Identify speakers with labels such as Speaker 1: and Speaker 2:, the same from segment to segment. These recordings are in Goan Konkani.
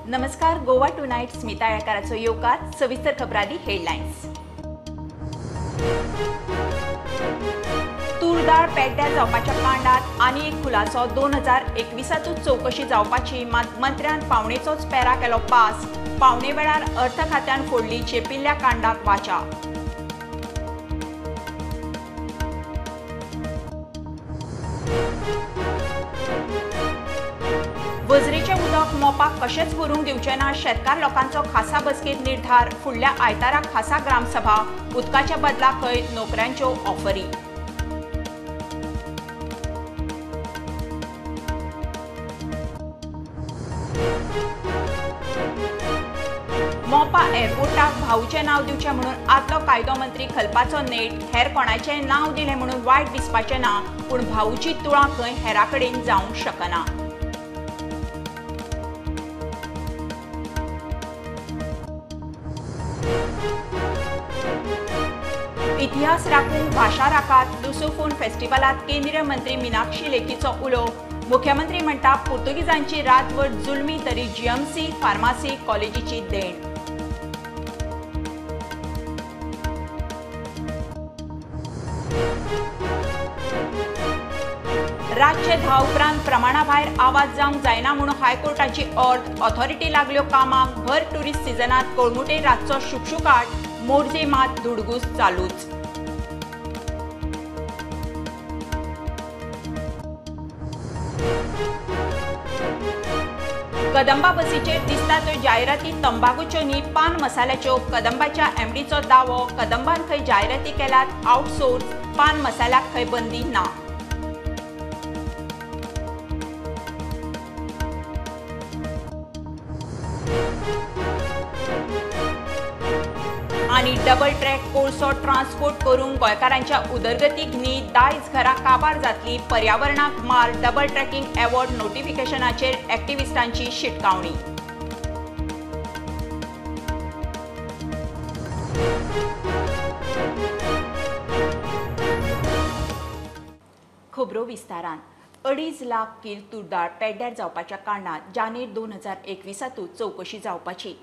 Speaker 1: नमस्कार, गोवा टुनायट स्मिता येळकाराचो येवकार. सविस्तर खबरांनी हेडलायन्स. तूरदाळ पेड्ड्यार जावपाच्या कांडात आनी एक खुलासो. 2021 चवकशी जावपाची, मात मंत्र्यान पावणेचोच पेरा केलो पास. पावणे वेळार अर्थ खात्यान फोडली चेपिल्ल्या कांडाक वाचा. वजरीचें उदक मोपाक कशेंच व्हरूंक दिवचें ना, शेतकार लोकांचो खासा बसकेंत निर्धार. फुडल्या आयतारा खासा ग्रामसभा. उदकाच्या बदला खंय नोकऱ्यांच्यो ऑफरी. मोपा एअरपोर्टाक भाऊचें नांव दिवचें म्हणून आदलो कायदो मंत्री खलपाचो नेट. हेर कोणाचें नांव दिलें म्हणून वायट दिसपाचें ना, पूण भाऊची तुळा खंय हेरा कडेन जावंक शकना. इतिहास राखूंक भाशा राखात. लुसोफोन फेस्टिवलात केंद्रीय मंत्री मीनाक्षी लेखीचो उलो. मुख्यमंत्री म्हणटा पुर्तुगीजांची रातवट जुलमी तरी जीएमसी फार्मासी कॉलेजीची देण. रातचे 10 उपरांत प्रमाणाभायर आवाज जावंक जायना म्हणून हायकोर्टाची ऑर्द. ऑथॉरिटी लागल्यो कामाक. भर टुरिस्ट सिजनात कळंगुटे रातचो शुकशुकाट. मोरजे मात धुडगूस चालूच. कदंबा बसीचेर दिसता त्यो जायराती तंबाखूच्यो न्ही, पान मसाल्याच्यो. कदंबाच्या एमडीचो दावो. कदंबान खंय जायराती केल्यात आउटसोर्स, पान मसाल्याक खंय बंदी ना. आनी डबल ट्रॅक कोळसो ट्रान्सपोर्ट करूंक गोंयकारांच्या उदरगतीक न्ही, दायज घरां काबार जातली, पर्यावरणाक मार. डबल ट्रॅकिंग अवॉर्ड नोटिफिकेशनाचेर एक्टिविस्टांची शिटकावणी. खबरो विस्तारान. 2.5 लाख कील तूरदाळ पेड्ड्यार जावपाच्या कारणान जानेर 2021 चवकशी जावपाची.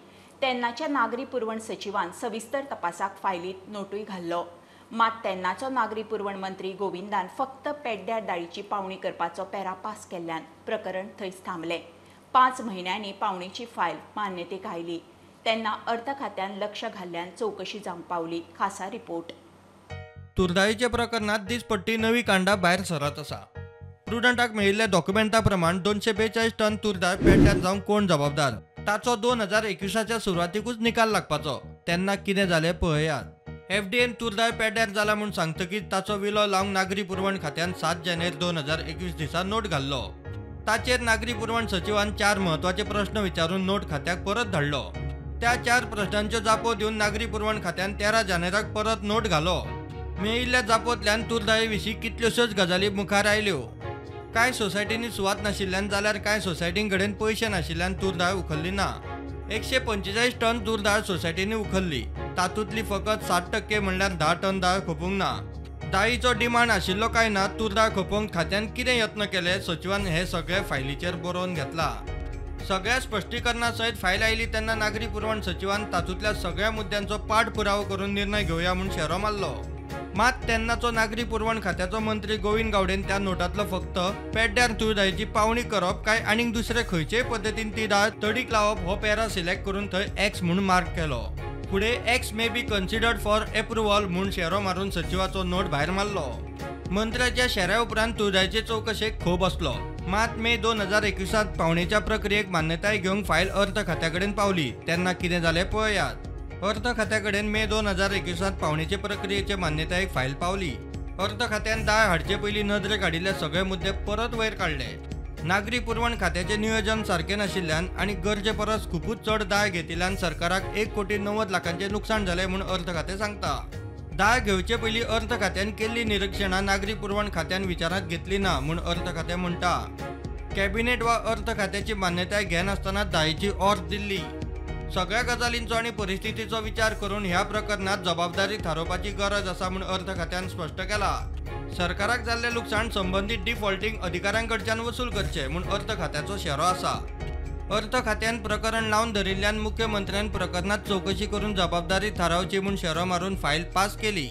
Speaker 1: तेन्नाच्या नागरी पुरवण सचिवान सविस्तर तपासाक फायलीत नोटूय घाल्लो. मात तेन्नाचो नागरी पुरवण मंत्री गोविंदान फक्त पेड्ड्यार दाळीची पावणी करपाचो पेरा पास केल्ल्यान प्रकरण थंयच थांबलें. 5 म्हयन्यांनी पावणेची फायल मान्यतेक आयली तेन्ना अर्थ खात्यान लक्ष घाल्ल्यान चवकशी जावंक पावली. खासा रिपोर्ट.
Speaker 2: तुरदाळीच्या प्रकरणात दिसपट्टी नवी कांडा भायर सरत आसा. प्रुडंटाक मेळिल्ल्या डॉक्युमेंटा प्रमाण 242 टन तुरदाळ पेड्ड्यार जावंक कोण जबाबदार ताचो 2021च्या सुरवातीकूच निकाल लागपाचो. तेन्ना कितें जालें पळयात. एफडीएन तुरदाळ पेड्ड्यार जाला म्हूण सांगतकीच ताचो विलो लावंक नागरी पुरवण खात्यान 7 जानेर 2021 दिसा नोट घाल्लो. ताचेर नागरी पुरवण सचिवान 4 म्हत्वाचे प्रश्न विचारून नोट खात्याक परत धाडलो. त्या 4 प्रश्नांच्यो जापो दिवन नागरी पुरवण खात्यान 13 जानेराक परत नोट घालो. मेळिल्ल्या जापोंतल्यान तुरदाळे विशीं कितल्योश्योच गजाली मुखार आयल्यो. कांय सोसायटींनी सुवात नाशिल्ल्यान जाल्यार कांय सोसायटीं कडेन पयशे नाशिल्ल्यान तूरदाळ उखल्ली ना. 145 टन तूरदाळ सोसायटींनी उखल्ली. तातूंतली फकत 7% म्हणल्यार 10 टन दाळ खपूंक ना. दाळीचो डिमांड आशिल्लो काय ना, तूरदाळ खपोवंक खात्यान कितें यत्न केले सचिवान हे सगळे फायलीचेर बरोवन घेतला. सगळ्या स्पश्टीकरणा सयत फायल आयली तेन्ना नागरी पुरवण सचिवान तातूंतल्या सगळ्या मुद्द्यांचो पाठपुरावो करून निर्णय घेवया म्हूण शेरो मारलो. मात तेन्नाचो नागरी पुरवण खात्याचो मंत्री गोविंद गावडेन त्या नोटांतलो फक्त पेड्ड्यार तुरदाळीची पावणी करप काय आनीक दुसरे खंयचेय पद्दतीन ती दाळ तडीक लावप हो पेरा सिलेक्ट करून थंय एक्स म्हूण मार्क केलो. फुडें X may be considered for approval म्हूण शेरो मारून सचिवाचो नोट भायर मारलो. मंत्र्याच्या शेऱ्या उपरांत तुरदाळीचे चवकशेक खो बसलो. मात मे 2021 पावणेच्या प्रक्रियेक मान्यताय घेवंक फायल अर्थ खात्या कडेन पावली तेन्ना कितें जालें पळयात. अर्थ खात्या कडेन मे 2021 पावणेचे प्रक्रियेचे मान्यतायेक फायल पावली. अर्थ खात्यान दाळ हाडचे पयलीं नदरे काडिल्ले सगळे मुद्दे परत वयर काडले. नागरी पुरवण खात्याचें नियोजन सारकें नाशिल्ल्यान आनी गरजे परस खुबूच चड दाळ घेतिल्ल्यान सरकाराक 1,90 लाखांचें लुकसाण जालें म्हूण अर्थ खातें सांगता. दाळ घेवचे पयलीं अर्थ खात्यान केल्ली निरिक्षणां नागरी पुरवण खात्यान विचारांत घेतली ना म्हूण अर्थ खातें म्हणटा. कॅबिनेट वा अर्थ खात्याची मान्यताय घेनासतना दाळीची ऑर्द दिल्ली. सगळ्या गजालींचो आनी परिस्थितीचो विचार करून ह्या प्रकरणात जबाबदारी थारोवपाची गरज आसा म्हूण अर्थ खात्यान स्पश्ट केला. सरकाराक जाल्लें लुकसाण संबंदीत डिफॉल्टींग अधिकाऱ्यां कडच्यान वसूल करचें म्हूण अर्थ खात्याचो शेरो आसा. अर्थ खात्यान प्रकरण लावन धरिल्ल्यान मुख्यमंत्र्यान प्रकरणात चवकशी करून जबाबदारी थारावची म्हूण शेरो मारून फायल पास केली.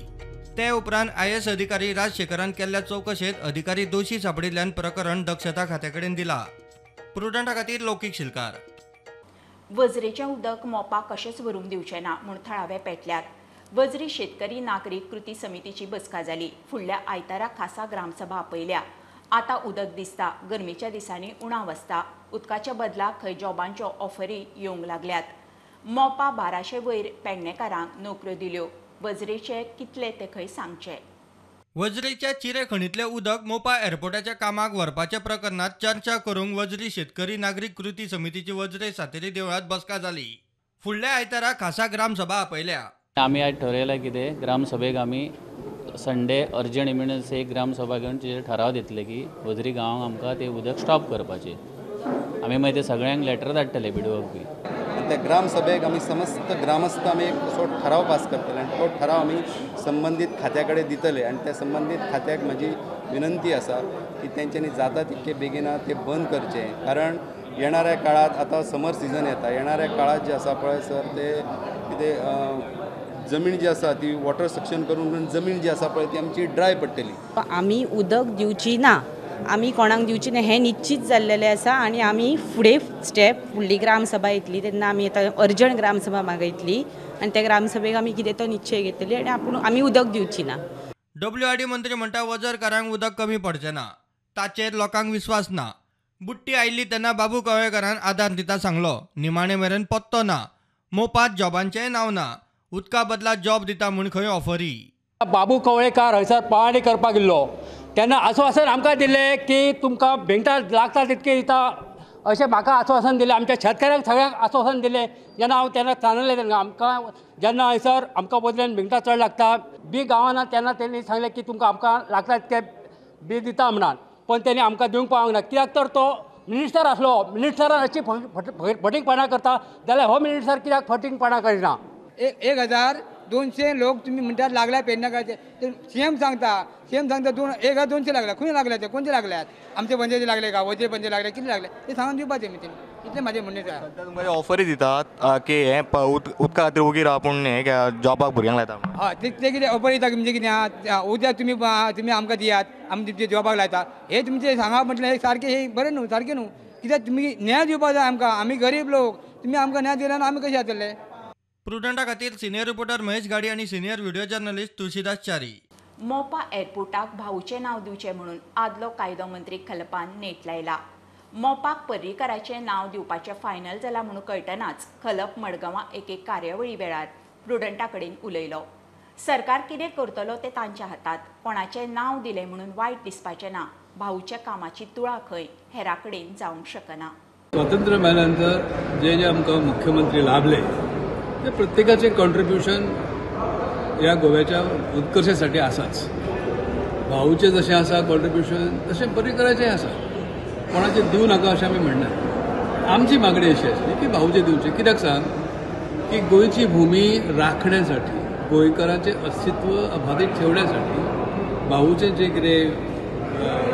Speaker 2: ते उपरांत IAS अधिकारी राजशेखरान केल्ल्या चवकशेंत अधिकारी दोशी सापडिल्ल्यान प्रकरण दक्षता खात्याकडेन दिला. प्रुडंटा खातीर लौकीक शिलकार.
Speaker 1: वजरेचें उदक मोपा कशेंच व्हरूंक दिवचें ना म्हूण थळावे पेटल्यात. वजरी शेतकरी नागरीक कृती समितीची बसका जाली. फुडल्या आयतारा खासा ग्रामसभा आपयल्या. आतां उदक दिसता, गरमेच्या दिसांनी उणाव आसता. उदकाच्या बदला खंय जॉबांच्यो ऑफरी येवंक लागल्यात. मोपा 1200 वयर पेडणेकारांक नोकऱ्यो दिल्यो. वजरेचे कितले ते खंय सांगचे.
Speaker 2: वजरीच्या चिरे खणींतलें उदक मोपा एअरपोर्टाच्या कामाक व्हरपाच्या प्रकरणात चर्चा करूंक वजरी शेतकरी नागरीक कृती समितीची वजरे सातेरी देवळांत बसका जाली. फुडल्या आयतारा खासा ग्रामसभा आपयल्या.
Speaker 3: आमी आयज ठरयलां कितें, ग्रामसभेक आमी संडे अर्जंट इमर्जन्सी एक ग्रामसभा घेवन तेजेर ठराव दितले की वजरी गांवांक आमकां तें उदक स्टॉप करपाचें. आमी मागीर ते सगळ्यांक लेटर धाडटले बिडोक बी.
Speaker 4: त्या ग्रामसभेक आमी समस्त ग्रामस्थ आमी एक असो ठराव पास करतले आनी तो ठराव आमी संबंदीत खात्या कडेन दितले आनी त्या संबंदीत खात्याक म्हजी विनंती आसा की तेंच्यांनी जाता तितके बेगीन ते बंद करचें, कारण येणाऱ्या काळांत आतां समर सिजन येता, येणाऱ्या काळांत जे आसा पळय सर ते कितें जमीन जी आसा ती वॉटर सक्शन करून जमीन जी आसा पळय ती आमची ड्राय पडटली.
Speaker 5: आमी उदक दिवची ना, आमी कोणाक दिवची ना हें निश्चीत जाल्लेलें आसा आनी आमी फुडें स्टेप फुडली ग्रामसभा येतली तेन्ना आमी आतां अर्जंट ग्रामसभा मागयतली आनी त्या ग्रामसभेक आमी कितें तो निश्चय घेतली आनी आपूण आमी उदक दिवची ना.
Speaker 2: WRD मंत्री म्हणटा वजरकारांक उदक कमी पडचें ना, ताचेर लोकांक विस्वास ना. बुट्टी आयिल्ली तेन्ना बाबू कवळेकारान आदार दिता सांगलो, निमाणे मेरेन पत्तो ना. मोपात जॉबांचेंय नांव ना, उदका बदला जॉब दिता म्हूण खंय ऑफरी.
Speaker 6: बाबू कवळेकार हयसर पळाणी करपाक गेल्लो तेन्ना आस्वासन आमकां दिलें की तुमकां भिंगटां लागता तितकें दिता अशें म्हाका आस्वासन दिलें. आमच्या शेतकऱ्यांक सगळ्यांक आस्वासन दिलें. जेन्ना हांव तेन्ना सांगलें तेन्ना आमकां जेन्ना हयसर आमकां बदल्यान भिंगटां चड लागता बी गांवांना तेन्ना तेणी सांगलें की तुमकां आमकां लागता तितकें बी दिता म्हणान, पण तेणी आमकां दिवंक पावंक ना. कित्याक तर तो मिनिस्टर आसलो, मिनिस्टरान अशी फटींगपणां करता जाल्यार हो मिनिस्टर कित्याक फटींगपणां करिना.
Speaker 7: 1200 लोक तुम्ही म्हणटात लागल्या पेडणेकाराचे, ते सीएम सांगता, सीएम सांगता 1200 लागल्या. खंय लागल्या ते, कोणते लागल्यात? आमचे पंचायती लागले का, वजरे पंचायती लागले, कितें लागले ते सांगून दिवपाचें मितीन, इतलें म्हाजें म्हणणें आसा.
Speaker 8: तुमकां ऑफरी दितात की हें उदका खातीर ओगी राव पूण हें जॉबाक भुरग्यांक लायता.
Speaker 7: हय, ते कितें ऑफर दिता म्हणजे कितें आहा, उद्या तुमी तुमी आमकां दियात, आमी तुमचे जॉबाक लायता, हे तुमचें सांगा म्हटलें हे सारकें, हे बरें न्हू, सारकें न्हू. कित्याक तुमी न्याय दिवपाक जाय आमकां, आमी गरीब लोक, तुमी आमकां न्याय दिल्यार आमी कशें जातले.
Speaker 2: प्रुडंटा खातीर सिनियर रिपोर्टर महेश गाडी आनी senior video journalist Tulsidas Chari.
Speaker 1: Mopa एअरपोर्टाक भाऊचें नांव दिवचें म्हणून आदलो कायदो मंत्री खलपान नेट लायला. मोपाक पर्रीकाराचें नांव दिवपाचें फायनल जालां म्हणून कळटनाच खलप मडगांवां एके कार्यावळी वेळार प्रुडंटा कडेन उलयलो. सरकार कितें करतलो तें तांच्या हातांत, कोणाचें नांव दिलें म्हणून वायट दिसपाचें ना. भाऊच्या कामाची तुळा खंय हेरा कडेन जावंक शकना.
Speaker 9: स्वातंत्र्य मेळ्ळ्या जे जे आमकां मुख्यमंत्री लाभले ते प्रत्येकाचे कॉन्ट्रिब्युशन ह्या गोव्याच्या उत्कर्षासाठी आसाच. भाऊचे जशें आसा कॉन्ट्रिब्युशन तशें पर्रीकराचें आसा. कोणाचें दिवं नाका अशें आमी म्हणना. आमची मागणी अशी आसली की भाऊचें दिवचें. कित्याक सांग की गोंयची भूमी राखण्यासाठी, गोंयकारांचें अस्तित्व अबाधीत ठेवण्यासाठी भाऊचें जें कितें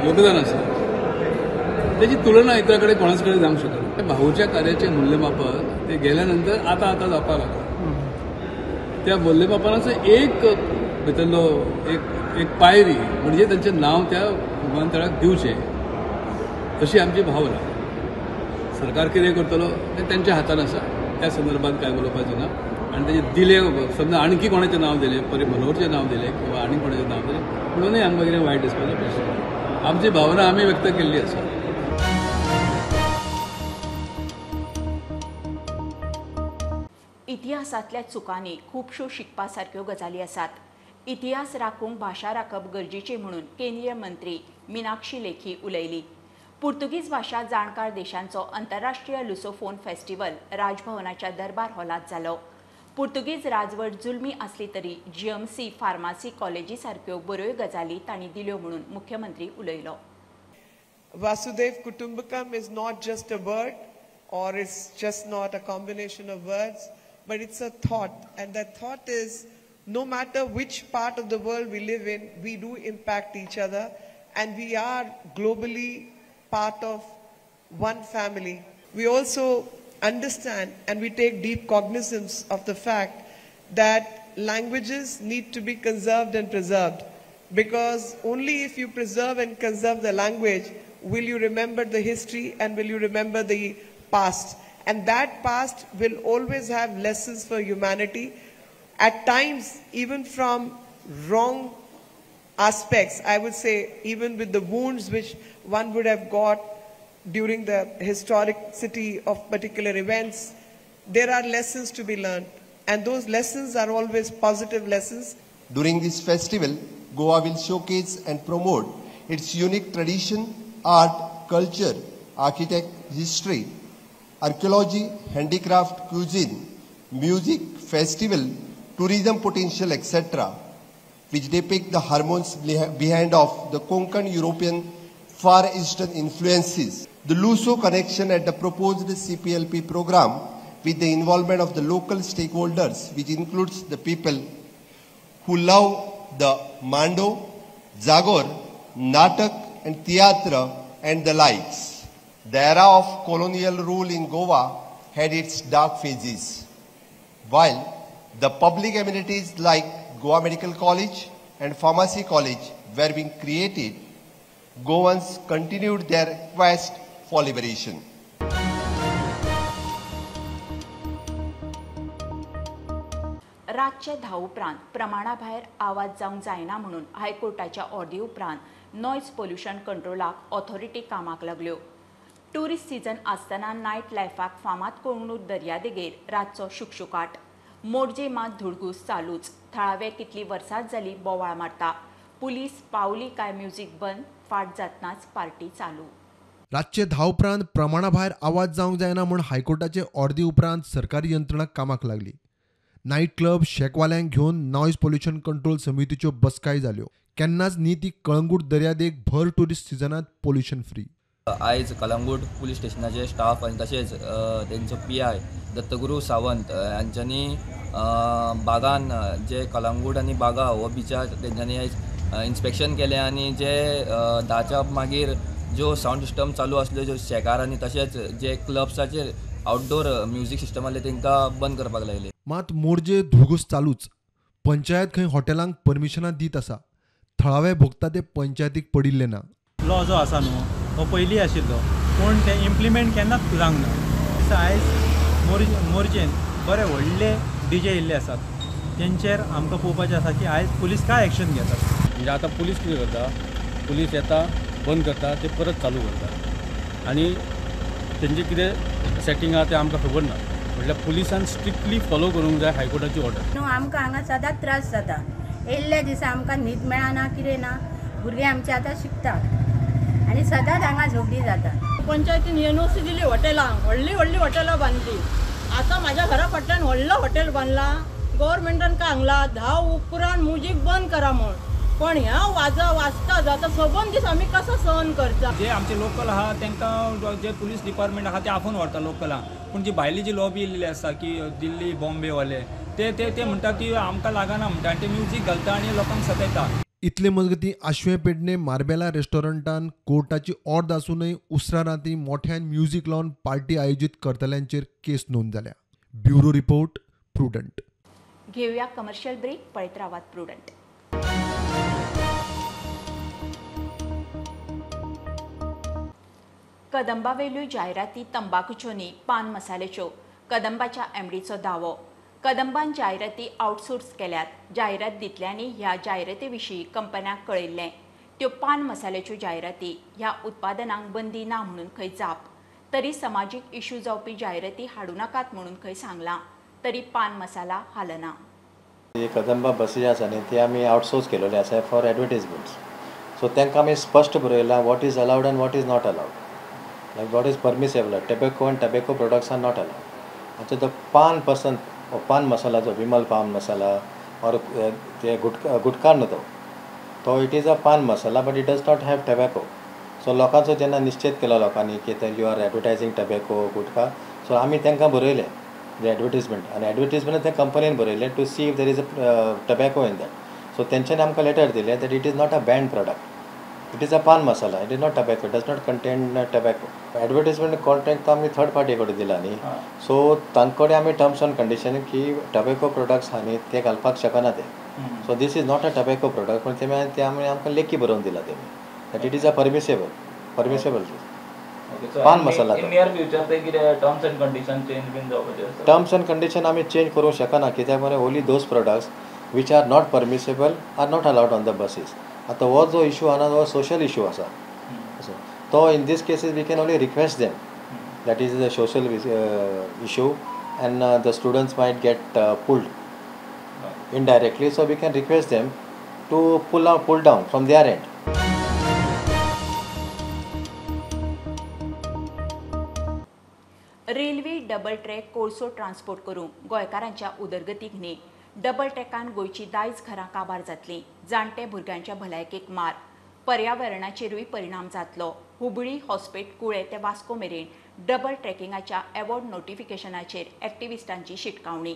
Speaker 9: योगदान आसा त्याची तुलना इतर कडेन कोणाच कडेन जावंक शकना. भाऊच्या कार्याचें मूल्यमापन ते गेल्यानंतर आतां आतां जावपाक लागलां. त्या मूल्यमापनाचो एक भितरलो एक पायरी म्हणजे तांचें नांव त्या विमानतळाक दिवचें अशी आमची भावना. सरकार कितें करतलो तें तेंच्या हातान आसा, त्या संदर्भात कांय उलोवपाचें ना. आनी तेजें दिलें समजा आणखी कोणाचें नांव दिलें, परी मनोहरचें नांव दिलें किंवा आनी कोणाचें नांव दिलें म्हणूनय आमकां कितें वायट दिसपाचो प्रश्न ना. आमची भावना आमी व्यक्त केल्ली आसा.
Speaker 1: इतिहासांतल्या चुकांनी खुबश्यो शिकपा सारक्यो गजाली आसात. इतिहास राखूंक भाशा राखप गरजेची म्हणून केंद्रीय मंत्री मीनाक्षी लेखी उलयली. पुर्तुगीज भाशा जाणकार देशांचो आंतरराष्ट्रीय लुसोफोन फेस्टिवल राजभवनाच्या दरबार हॉलांत जालो. पुर्तुगीज राजवट जुलमी आसली तरी GMC pharmacy कॉलेजी सारक्यो बऱ्यो गजाली तांणी दिल्यो म्हणून मुख्यमंत्री उलयलो.
Speaker 10: Vasudev Kutumbakam is not just a word or it's just not a combination of words, but it's a thought, and that thought is no matter which part of the world we live in, we do impact each other and we are globally part of one family. We also understand and we take deep cognizance of the fact that languages need to be conserved and preserved, because only if you preserve and conserve the language will you remember the history and will you remember the past. And that past will always have lessons for humanity. At times, even from wrong aspects, I would say, even with the wounds which one would have got during the historicity of particular events, there are lessons to be learned. And those lessons are always positive lessons.
Speaker 11: During this festival, Goa will showcase and promote its unique tradition, art, culture, architect, history, archaeology, handicraft, cuisine, music, festival, tourism potential, etc., which depict the harmonies behind of the Konkan European Far Eastern influences. The Luso connection at the proposed CPLP program with the involvement of the local stakeholders, which includes the people who love the Mando, Zagor, Natak and Theatre and the likes. The era of colonial rule in Goa had its dark phases. While the public amenities like Goa Medical College and Pharmacy College were being created, Goans continued their quest for liberation.
Speaker 1: रातचे 10 उपरांत प्रमाणाभायर आवाज जावंक जायना म्हणून हायकोर्टाच्या ऑर्दी उपरांत नॉयज पोल्युशन कंट्रोलाक ऑथॉरिटी कामाक लागल्यो. ट्युरिस्ट सीजन आसतना नायट लायफाक फामाद कोंगणूर दर्यादेगेर रातचो शुकशुकाट, मोडजे मात धुडगूस चालूच. थळावे कितली वर्सांच जाली बोवाळ मारता, पुलीस पावली काय म्युजीक बंद, फाट जातनाच पार्टी चालू.
Speaker 12: रातचे 10 उपरांत प्रमाणाभायर आवाज जावंक जायना म्हूण हायकोर्टाचे ऑर्दी उपरांत सरकारी यंत्रणा कामाक लागली. नायट क्लब शेकवाल्यांक घेवन नॉयज पोल्युशन कंट्रोल समितीच्यो बसकाय जाल्यो. केन्नाच न्ही ती कळंगूट दर्यादेग भर ट्युरिस्ट सिजनात पोल्युशन फ्री.
Speaker 13: आयज कलंगूट पुलीस स्टेशनाचे स्टाफ आनी तशेंच तेंचो PI Dattaguru Sawant हांच्यांनी बागान जे कलंगूट आनी बागा हो बिचार तेंच्यांनी आयज इन्स्पेक्शन केलें आनी जे 10च्या मागीर ज्यो सावंड सिस्टम चालू आसल्यो ज्यो शेकार आनी तशेंच जे क्लब्साचेर आउटडोर म्युजीक सिस्टम आसले तांकां बंद करपाक लायले.
Speaker 12: मात मोरजे धुडगूस चालूच. पंचायत खंय हॉटेलांक परमिशनां दीत आसा, थळावे भोगता ते पंचायतीक पडिल्ले ना.
Speaker 14: लॉ जो आसा न्हू हो पयलीं आशिल्लो, पूण ते इम्प्लिमेंट केन्नाच जावंक ना. आयज मोरजेन बरे व्हडले डीजे येयल्ले आसात, तेंचेर आमकां पळोवपाचें आसा की आयज पुलीस काय एक्शन घेतात.
Speaker 15: म्हणजे आतां पुलीस कितें करता, पुलीस येता बंद करता, ते परत चालू करता आनी तेंचें कितें सेटींग आहा तें आमकां खबर ना. म्हटल्यार पुलिसान स्ट्रिक्टली फॉलो करूंक जाय हायकोर्टाची ऑर्डर.
Speaker 16: न्हू आमकां हांगा सदांच त्रास जाता, येयल्ल्या दिसा आमकां न्हीद मेळना, कितें ना. भुरगीं आमचे आतां शिकतात आनी सदांच हांगा झगडीं जाता.
Speaker 17: पंचायतीन NOC दिली हॉटेलांक, व्हडलीं व्हडलीं हॉटेलां बांदली. आतां म्हाज्या घरा फाटल्यान व्हडलो हॉटेल बांदला, गव्हर्मेंटान काय सांगला 10 उपरांत म्युजीक बंद करा म्हूण, पण ह्या वाजा वाजता जाता सबंद दीस आमी कसो सहन करता.
Speaker 18: जे आमचे लोकल आहा तांकां जे पुलीस डिपार्टमेंट आहा ते आपोवन व्हरता लोकलांक, पूण जी भायली जी लॉबी येयल्ली आसा की दिल्ली बॉम्बेवाले ते ते ते म्हणटा की आमकां लागना म्हणटा आनी ते म्युजीक घालता आनी लोकांक सतायता.
Speaker 12: इतले मजगतीं आशवें पेडणे मार्बेला रेस्टॉरंटान कोर्टाची ऑर्द आसूनय उसरां राती मोठ्यान म्युजीक लावन पार्टी आयोजीत करतल्यांचेर केस नोंद जाल्या. Bureau report, Prudent.
Speaker 1: घेवया कमर्शियल ब्रेक, पळयत रावात प्रुडंट. कदंबावेल्यो जायराती तंबाखूच्यो न्ही, पान मसाल्याच्यो, कदंबाच्या एमडीचो दावो. कदंबान जायराती आउटसोर्स केल्यात. जायरात दितल्यांनी ह्या जायराती विशीं कंपन्यांक कळयल्लें. त्यो पान मसाल्याच्यो जायराती ह्या उत्पादनांक बंदी ना म्हणून खंय जाप, तरी समाजीक इश्यू जावपी जायराती हाडूं नाकात म्हणून खंय सांगलां, तरी पान मसाला हालना.
Speaker 19: कदंबा बसी आसा न्ही ती आमी आउटसोर्स केलेली आसा फॉर एडवर्टीजमेंट्स. सो तांकां आमी स्पश्ट बरयलां what is allowed and what is not allowed, like what is permissible. Tobacco and tobacco products are not allowed. आतां तो पान पसंद पान मसाला जो विमल पान मसाला और ते गुटखा न्हू तो it is a pan masala but it does not have tobacco. So लोकांचो जेन्ना निश्चेत केलो लोकांनी की you are advertising tobacco gutkha, so आमी तांकां बरयलें एडवर्टीजमेंट आनी एडवर्टीजमेंट त्या कंपनीन बरयलें to see if there is a tobacco in that. So तेंच्यांनी आमकां लेटर दिलें that it is not a banned product. It is a pan masala, it is not tobacco, does not contain tobacco. Advertisement contract आमी थर्ड पार्टी कडेन दिला न्ही, सो तांचे कडेन आमी टर्म्स एंड कंडिशन की टबॅको प्रोडक्ट्स आहा न्ही ते घालपाक शकना ते. So this is not a tobacco product, पूण तेमी ते आमी आमकां लेखी बरोवन दिला तेमी that it is a permissible pan masala. Terms and condition आमी चेंज करूंक शकना, कित्याक मरे only those products which are not permissible are not allowed on the buses. आतां हो जो इशू आहा हो सोशल इशू आसा, तो in this cases we can only request them that is a social issue and the students might get pulled indirectly, so we can request them to pull down from their end.
Speaker 1: Railway double track कोळसो ट्रान्सपोर्ट करूंक गोंयकारांच्या उदरगतीक न्ही, डबल ट्रॅकान गोंयची दायज घरां काबार जातलीं, जाणटे भुरग्यांच्या भलायकेक मार, पर्यावरणाचेरूय परिणाम जातलो. हुबळी हॉस्पेट कुळे ते वास्को मेरेन डबल ट्रॅकिंगाच्या एवॉर्ड नोटिफिकेशनाचेर एक्टिविस्टांची शिटकावणी.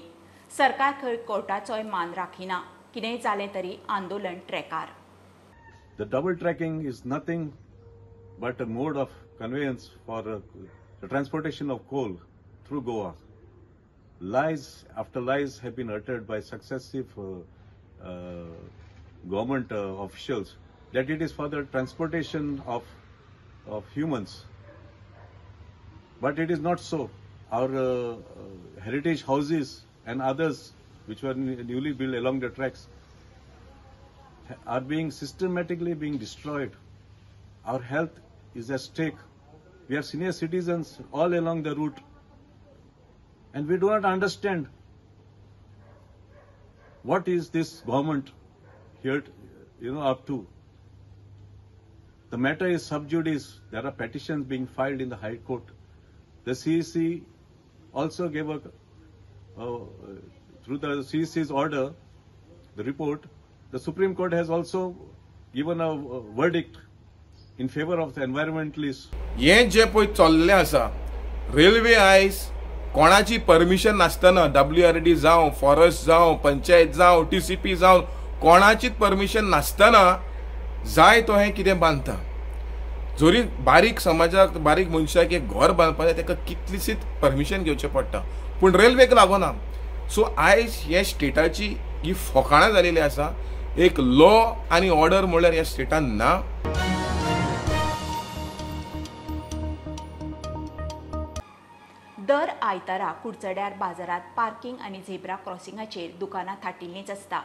Speaker 1: सरकार खंय कोर्टाचोय मान राखिना, कितेंय जालें तरी आंदोलन ट्रॅकार.
Speaker 20: The double tracking is nothing but a mode of conveyance for the transportation of coal through Goa. Lies after lies have been uttered by successive government officials that it is for the transportation of humans. But it is not so. Our heritage houses and others which were newly built along the tracks are being systematically being destroyed. Our health is at stake. We are senior citizens all along the route, and we do not understand what is this government here, up to. The matter is sub judice. There are petitions being filed in the High Court. The CEC also gave a through the CEC's order, the report. The Supreme Court has also given a verdict in favor of the environmentalists.
Speaker 21: हे जे पळय चल्लें आसा रेल्वे आयज कोणाची परमिशन नासतना WRD जावं, फॉरेस्ट जावं, पंचायत जावं, TCP जावं, कोणाचीच परमिशन नासतना जाय तो हें कितें बांदता. जरी बारीक समाजाक बारीक मनशाक एक घर बांदपाक जाय ताका कितलीशीच परमिशन घेवचें पडटा, पूण रेल्वेक लागना. सो आयज हे स्टेटाची ही फोकाणां जालेली आसा. एक लॉ आनी ऑर्डर म्हणल्यार ह्या स्टेटान ना.
Speaker 1: दर आयतारा कुडचड्यार बाजारात पार्किंग आनी झेब्रा क्रॉसिंगाचेर दुकानां थाटिल्लींच आसता.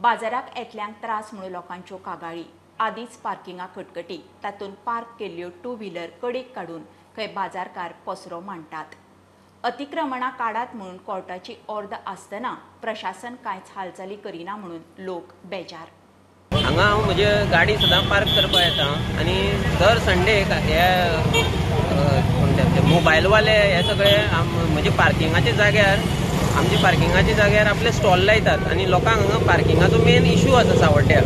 Speaker 1: बाजाराक येतल्यांक त्रास म्हणून लोकांच्यो कागाळी. आदींच पार्किंगा कटकटी, तातूंत पार्क केल्ल्यो टू व्हिलर कडेक काडून खंय बाजारकार पसरो मांडटात. अतिक्रमणां काडात म्हणून कोर्टाची ऑर्द आसतना प्रशासन कांयच हालचाली करिना म्हणून लोक बेजार.
Speaker 22: हांगा हांव म्हजी गाडी सदां पार्क करपाक येता आनी दर संडे हे मोबायलवाले हे सगळे म्हजे पार्किंगाच्या जाग्यार, आमच्या पार्किंगाच्या जाग्यार आपले स्टॉल लायतात आनी लोकांक हांगा पार्किंगाचो मेन इशू आसा सावड्ड्या.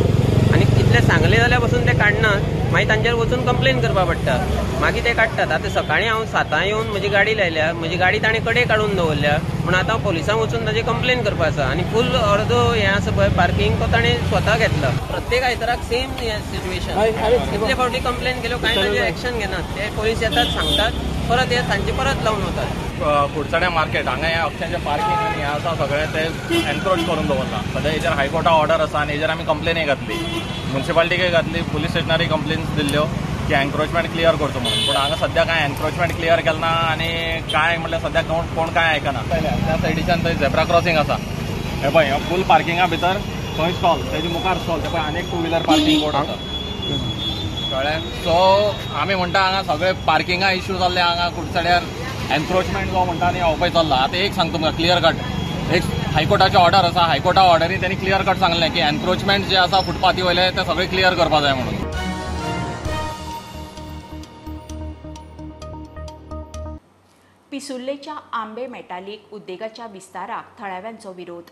Speaker 22: आनी कितले सांगले जाल्यार पसून ते काडनात, मागीर तांचेर वचून कंप्लेन करपाक पडटा, मागीर ते काडटात. आतां सकाळीं हांव 7 येवन म्हजी गाडी लायल्या, म्हजी गाडी ताणें कडेक काडून दवरल्या, म्हूण आतां हांव पोलिसांक वचून ताजी कंप्लेन करपा आसा. आनी फूल अर्दो हें आसा पळय पार्किंग तो ताणें स्वता घेतला. प्रत्येक आयताराक सेम हें सिच्युएशन. कितले फावटी कंप्लेन केल्यो, कांय ताजेर एक्शन घेनात. ते पोलीस येतात, सांगतात, परत हे सांजचे परत लावन वतात.
Speaker 23: कुडचड्या मार्केट हांगा हें अक्षरशः पार्किंग आनी हें आसा सगळें तें एनक्रोच करून दवरलां. सद्या हेजेर हायकोर्टा ऑर्डर आसा आनी हेजेर आमी कंप्लेनय घातली, म्युनिसिपालिटीकय घातली, पुलीस स्टेशनारय कंप्लेन्स दिल्ल्यो की एनक्रोचमेंट क्लियर करचो म्हणून. पूण हांगा सद्या कांय एनक्रोचमेंट क्लियर केलें ना आनी कांय म्हणल्यार सद्या कोण कांय आयकना. त्या सायडीच्यान थंय झेब्रा क्रॉसिंग आसा, हें पळय फूल पार्किंगा भितर थंय स्टॉल, तेजे मुखार स्टॉल, ते पळय आनी एक टू व्हिलर पार्किंग बोर्ड आसा, कळ्ळें. सो आमी म्हणटा हांगा सगळे पार्किंगा इश्यू जाल्ले हांगा कुडचड्यार, एनक्रोचमेंट जो म्हणटा न्ही हो पळय चल्ला. आतां एक सांगता तुमकां क्लियर कट, एक हायकोर्टाची ऑर्डर आसा, हायकोर्टा ऑर्डरीन त्यांनी क्लियर कट सांगलें की एनक्रोचमेंट जे आसा फुटपाथी वयले ते सगळे क्लियर करपा जाय म्हणून.
Speaker 1: पिसुर्लेच्या आंबे मेटालिक उद्देगाच्या विस्ताराक थळाव्यांचो विरोध.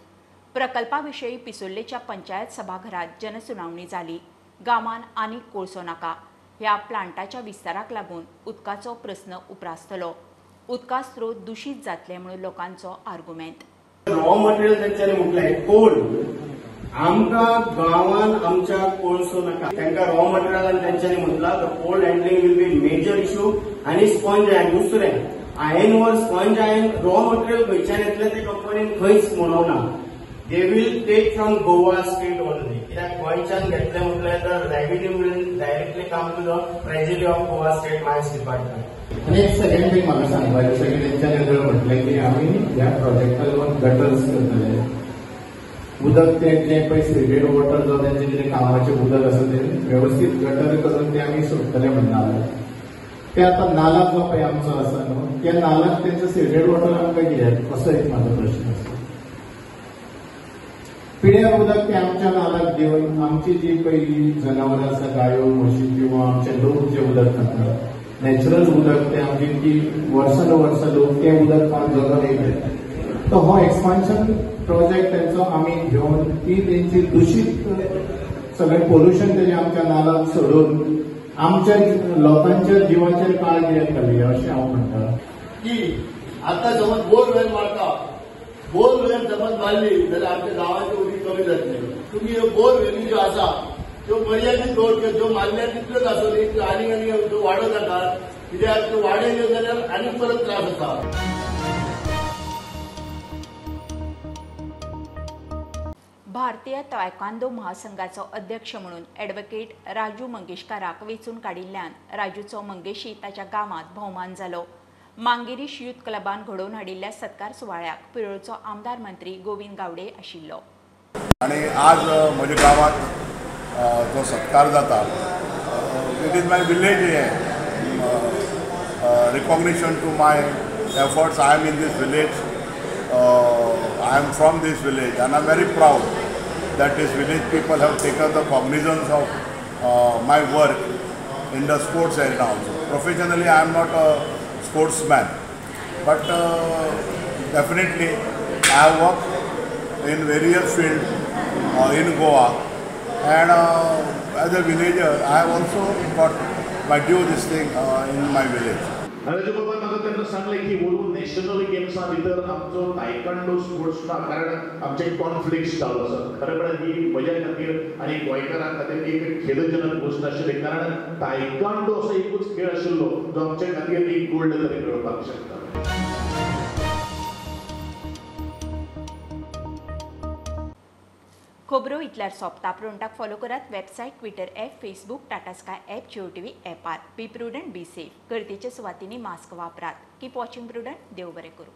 Speaker 1: प्रकल्पा विशीं पिसुर्लेच्या पंचायत सभाघरात जनसुनावणी जाली. गांवान आनीक कोळसो नाका. ह्या प्लांटाच्या विस्ताराक लागून उदकाचो प्रस्न उप्रासतलो, उदका स्रोत दूषित जातले म्हणून लोकांचो आर्गुमेंट.
Speaker 24: रॉ मटेरियल तेंच्यांनी म्हटलें कोल,
Speaker 3: आमकां गांवान आमच्या कोळसो नाका. तांकां रॉ मटेरियलान तेंच्यांनी म्हटलां the coal handling will be major issue आनी स्पॉन्ज आयन. दुसरें iron ore, sponge iron raw material खंयच्यान येतलें ते कंपनीन खंयच म्हणोना. They will take from Goa state only. कित्याक गोंयच्यान घेतलें म्हटल्यार the revenue will directly come to the treasury of Goa state mines department.
Speaker 4: आनी एक सेकंड थिंग म्हाका सांगपाचें आसा की तेंच्यानी जर म्हटलें की आमी ह्या प्रोजेक्टा लागून गटर्स करतले, उदक तें जें पळय सिल्टेड वॉटर जावं तेंचें कितें कामाचें उदक आसा तें वेवस्थीत गटर करून तें आमी सोडटले म्हणटा. ते आतां नाला जो पळय आमचो आसा न्हू, त्या नालाक तेंचो सिल्टेड वॉटर आमकां कित्याक, असो एक म्हाजो प्रश्न आसा. पिड्यार उदक ते आमच्या नालाक दिवन आमची जी पळय जनावरां आसा, गायो म्हशी किंवा आमचे लोक जे उदक खातात नॅचरल उदक ते आमची ती वर्सान वर्सां लोक ते उदक खावन जगून येयले. तो हो एक्सपान्शन प्रोजेक्ट तेंचो आमी घेवन ती तेंची दुशीत सगळें पोल्युशन तेजें आमच्या नालाक सोडून आमच्या लोकांच्या जिवाचेर काळ कित्याक घालया अशें हांव म्हणटा.
Speaker 5: की आतां समज बोरवेल मारता, बोरवेल समज मारली जाल्यार आमच्या गांवाचें उदीक कमी जातलें. तुमी ह्यो बोरवेली ज्यो आसा त्यो मर्यादीत दवर, ज्यो मारल्या तितल्योच आसूं न्ही, त्यो आनी आनी त्यो वाडोवं नाकात, कित्याक त्यो वाडयल्यो जाल्यार आनी परत त्रास जाता.
Speaker 1: भारतीय तायक्वांदो महासंघाचो अध्यक्ष म्हणून ॲडव्होकेट राजू मंगेशकाराक वेंचून काडिल्ल्यान राजूचो मंगेशी ताच्या गांवांत भोवमान जालो. मांगिरीश यूथ क्लबान घडोवन हाडिल्ल्या सत्कार सुवाळ्याक पिरोळचो आमदार मंत्री गोविंद गावडे आशिल्लो.
Speaker 24: आनी आज म्हज्या गांवांत जो सत्कार जाता, it is my village recognition to my efforts. I am in this village, I am from this village and I am very proud that this village people have taken the cognizance of my work in the sports arena also. Professionally, I am not a sportsman, but definitely I have worked in various fields in Goa, and as a villager, I have also got my due this thing in my village.
Speaker 25: Raju बाबान म्हाका तेन्ना सांगलें की वरून नॅशनल गेम्सां भितर आमचो तायकांडो स्पोर्ट्स ना, कारण आमचे कॉन्फ्लिक्ट चालू आसा. खरें म्हळ्यार ही म्हज्या खातीर आनी गोंयकारां खातीर एक खेदजनक गोश्ट आशिल्ली, कारण तायकांडो असो एकूच खेळ आशिल्लो जो आमच्या खातीर एक गोल्ड तरी मेळपाक शकता.
Speaker 1: खबरो इतल्यार सोंपता. प्रुडंटाक फॉलो करात website, Twitter app, Facebook, Tata Sky app, Jio TV ॲपार. Be prudent, be safe. गर्दीच्या सुवातींनी मास्क वापरात. Keep watching Prudent. देव बरें करूं.